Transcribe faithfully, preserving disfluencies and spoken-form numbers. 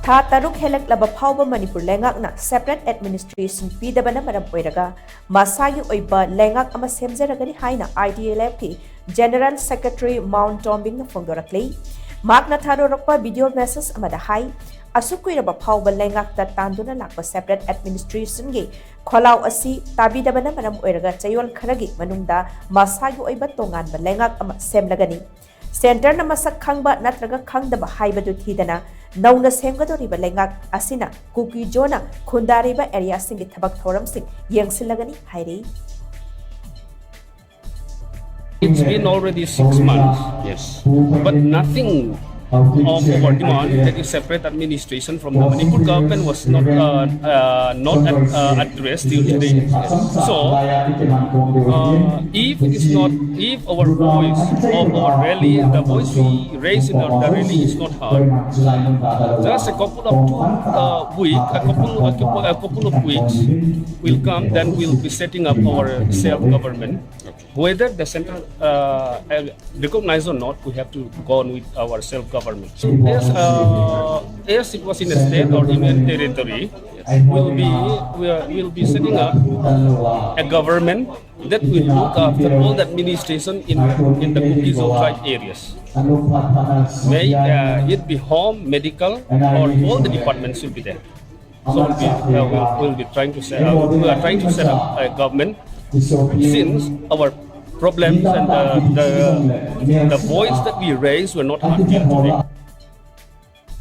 ꯊꯥ ꯇꯔꯨꯛ ꯍꯦꯜꯂꯛꯂꯕ ꯐꯥꯎꯕ ꯃꯅꯤꯄꯨꯔ ꯂꯩꯉꯥꯛꯅ separate administration ꯄꯤꯗꯕꯅ ꯃꯔꯝ ꯑꯣꯏꯔꯒ ꯃꯁꯥꯒꯤ ꯑꯣꯏꯕ ꯂꯩꯉꯥꯛ ꯑꯃ ꯁꯦꯝꯖꯔꯒꯅꯤ ꯍꯥꯏꯅ IDLFꯀꯤ General Secretary ꯃꯥꯎꯟ ꯇꯣꯝꯕꯤꯡꯅ ꯐꯣꯡꯗꯣꯔꯛꯂꯤ꯫ ꯃꯍꯥꯛꯅ ꯊꯥꯗꯣꯔꯛꯄ video message ꯑꯃꯗ ꯍꯥꯏ, ꯑꯁꯨꯛ ꯀꯨꯏꯔꯕ ꯐꯥꯎꯕ ꯂꯩꯉꯥꯛꯇ ꯇꯥꯟꯗꯨꯅ ꯂꯥꯛꯄ separate administrationꯒꯤ ꯈꯣꯜꯂꯥꯎ ꯑꯁꯤ ꯇꯥꯕꯤꯗꯕꯅ ꯃꯔꯝ ꯑꯣꯏꯔꯒ ꯆꯌꯣꯜ ꯈꯔꯒꯤ ꯃꯅꯨꯡꯗ ꯃꯁꯥꯒꯤ ꯑꯣꯏꯕ ꯇꯣꯉꯥꯟꯕ ꯂꯩꯉꯥꯛ ꯑꯃ ꯁꯦꯝꯂꯒꯅꯤ꯫ Centreꯅ ꯃꯁꯛ ꯈꯪꯕ ꯅꯠꯇ꯭ꯔꯒ ꯈꯪꯗꯕ ꯍꯥꯏꯕꯗꯨ ꯊꯤꯗꯅ ꯅꯧꯅ ꯁꯦꯝꯒꯗꯧꯔꯤꯕ ꯂꯩꯉꯥꯛ ꯑꯁꯤꯅ ꯀꯨꯀꯤ ꯖꯣꯅ ꯈꯨꯟꯗꯥꯔꯤꯕ areaꯁꯤꯡꯒꯤ ꯊꯕꯛ ꯊꯧꯔꯝꯁꯤꯡ ꯌꯦꯡꯁꯤꯜꯂꯒꯅꯤ ꯍꯥꯏꯔꯤ꯫ It's been already six months, yes, but nothing of our demand, that is separate administration from the Manipur government, was not uh, uh, not ad- uh, addressed till today. So, uh, if it is not, if our voice of our rally, the voice we raise in our the rally is not heard, just a couple of two uh, week, a couple, a couple, a couple of weeks will come, then we'll be setting up our self government. Whether the central uh, uh, recognize or not, we have to go on with our self-government. So as, uh, as it was in a state or union territory, we'll be we are, we'll be setting up a government that will look after all the administration in in the Kuki-Zo tribe areas. May uh, it be home, medical, or all the departments should be there. So we, uh, we'll, we'll be trying to set up, we are trying to set up a government since our problems and the, the, the voice that we raised were not heard till today.